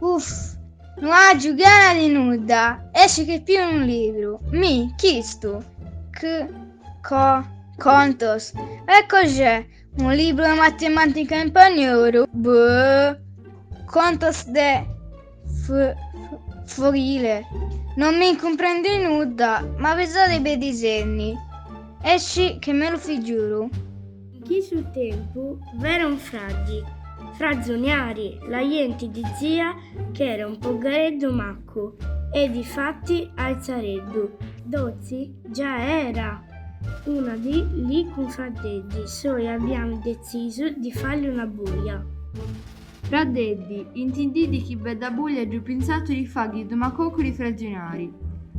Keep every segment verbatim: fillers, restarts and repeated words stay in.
Uf, no aghju gana di nudda, esci che pigliu un libru. Mi, chistu? Ch-, co-, contos. Ecco xe, un libru de matematica in pagnoru. Boh. Contos de f-, f-, foghile. No mi cumprendi nudda, ma pesadi bei disenni. Esci che me lu figiuru. In chistu tempu v'era un fradi, Fra Zuniari, la ghjenti dizia ch'era un pogareddu macu, e difati alzareddu. Dozi già era. Una dì li cunfradeddi soi abiami decisu di fali una buja. Fradeddi, intindidi chi bedda buja, aghju pinzatu di faghi doma cocu di Fra Zuniari.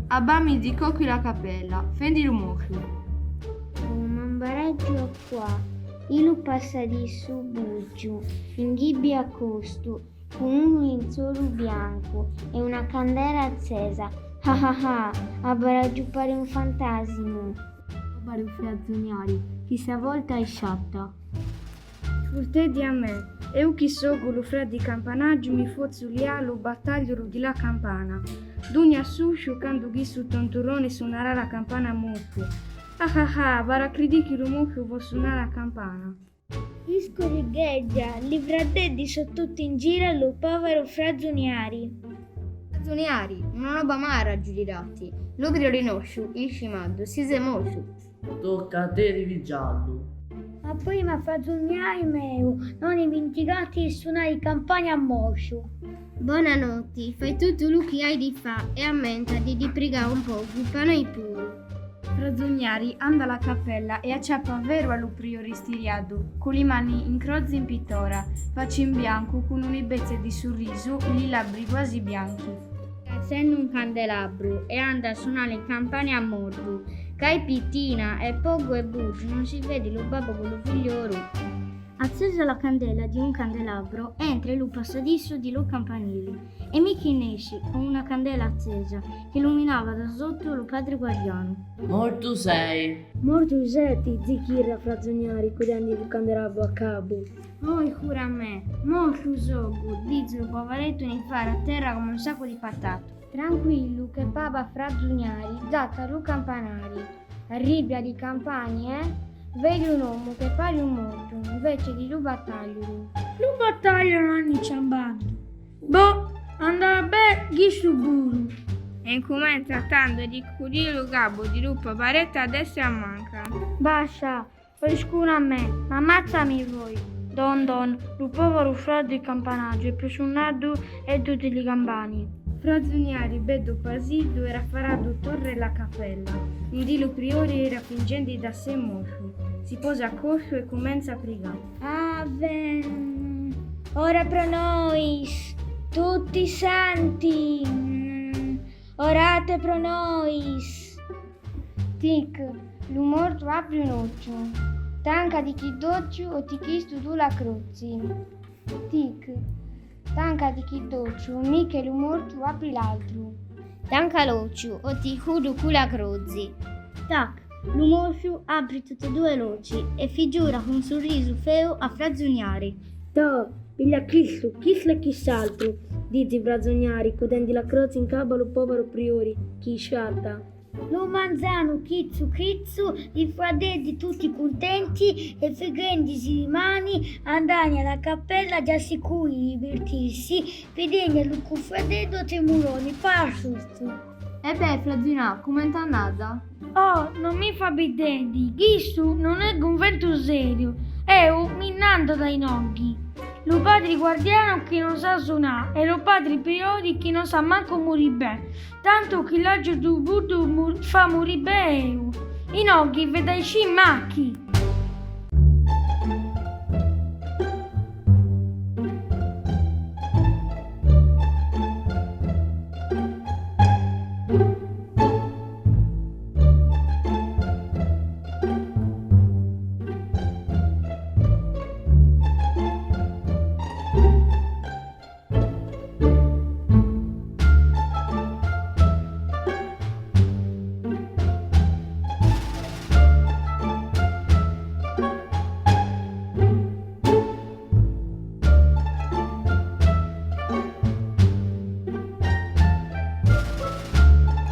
Abami di cocu la capella, fendi lu mosciu. Oh, ma un baragiu a qua, i lu passadissu bugiu, in ghibbi a costu, cun un linzolu biancu e una candela acesa. Ah ah ah, a baragiu pari un fantasimu. Pari Fra Zuniari, chi sta volta è sciata. Scurteddi a me, eu chi sogu lu fradi campanagiu mi fozu lià lu batagliuru di la campana. Dugna susciu candu chistu tonturone sunarà la campana mosciu. Ah ah ah, v'ara cridi chi lu mosciu vo sunà la campana. Iscurigheggia, li fradeddi so tutti in giru a lu povaru Fra Zuniari. Fra Zuniari, una roba amara aghju di dati. Lu priori nosciu, il scimaddu, si xe mosciu. Tocca a te rivigiallu. Ma prima, Fra Zuniari meu, no diminticati di sunà i campani a mosciu. Bona notti, fai tutu lu chi hai di fà e ammentati di prigà un pocu pa noi puru. Fra Zuniari anda a la capella e a ciapa veru a lu priori stiriaddu, cu li mani in crozi in pitora, faci in biancu, cun uni bezze di surrisu, li labbri guasi bianchi. Accendi un candelabru e anda a sunà li campani a mordu, ca i pitina e pocu e bugiu no si vedi lu babbu cu lu figlioru. Accesa la candela di un candelabru, entra in lu passadissu di lu campanili, e mi chi nesci, cun una candela accesa, che illuminava da sotu lu padri guardianu. Mortu sei! Mortu seti, zichirra Fra Zuniari, cudendi lu candelabru a cabu. Oi, cura me, mortu sogu, dizi lu povarettu in fara a terra come un sacu di patatu. Tranquillu che paba Fra Zuniari zata lu campanari. Arribbia li campani, eh? Vedi un omu che pari un mortu, invece di lu batagliuru. Lu batagliuru l'ani ciambatu. Boh, andarà ben chistu puru. E incumenza tandu di cudì lu cabu di lu povarettu a destra e a manca. Bascia, oi scura me, ma ammazzami voi. Don don, lu povaru fradi campanagiu è più sunaddu e tutti li campani. Fra Zuniari, beddu pasiddu, era faradu torre la capella, indì lu priori era fingendi da se mosciu, si posa a cosciu e cumenza a prigà. Ave, ora pro nois, tutti santi, mm, orate pro nois. Tic, lu mortu apri un ociu. Tanca di chi d'ociu o ti chistu du la crozi. Tic, tanca di chi d'ociu, mi che lu mortu apri l'altru. Tanca l'ociu o ti cudu cu la crozi. Tac, lu mosciu apri tutti e due l'oci e figiura cun surrisu feu a Fra Zuniari. Tò, piglia chistu, chistu e chist'altru, dizi Fra Zuniari, cudendi la crozi in cabu a lu povaru priori, chi sciata. Lu manzanu chizzu chizzu, li fradeddi tutti cuntenti e fighendisi li mani, andani a la capella, già sicuri di divertirsi, pidendi a lu cunfradeddu tre muroni, pa sustu. E bè, Fra Zunià, cument'è andada? Oh, no mi fa bidendi, chistu no l'è cunventu seriu, eu mi n'ando dai noghi. Lu padri guardianu chi no sa sunà e lu padri priori chi no sa mancu muri ben. Tantu chi l'aghju duvudu mu-, fa muri ben eu. I noghi ve dai scimachi.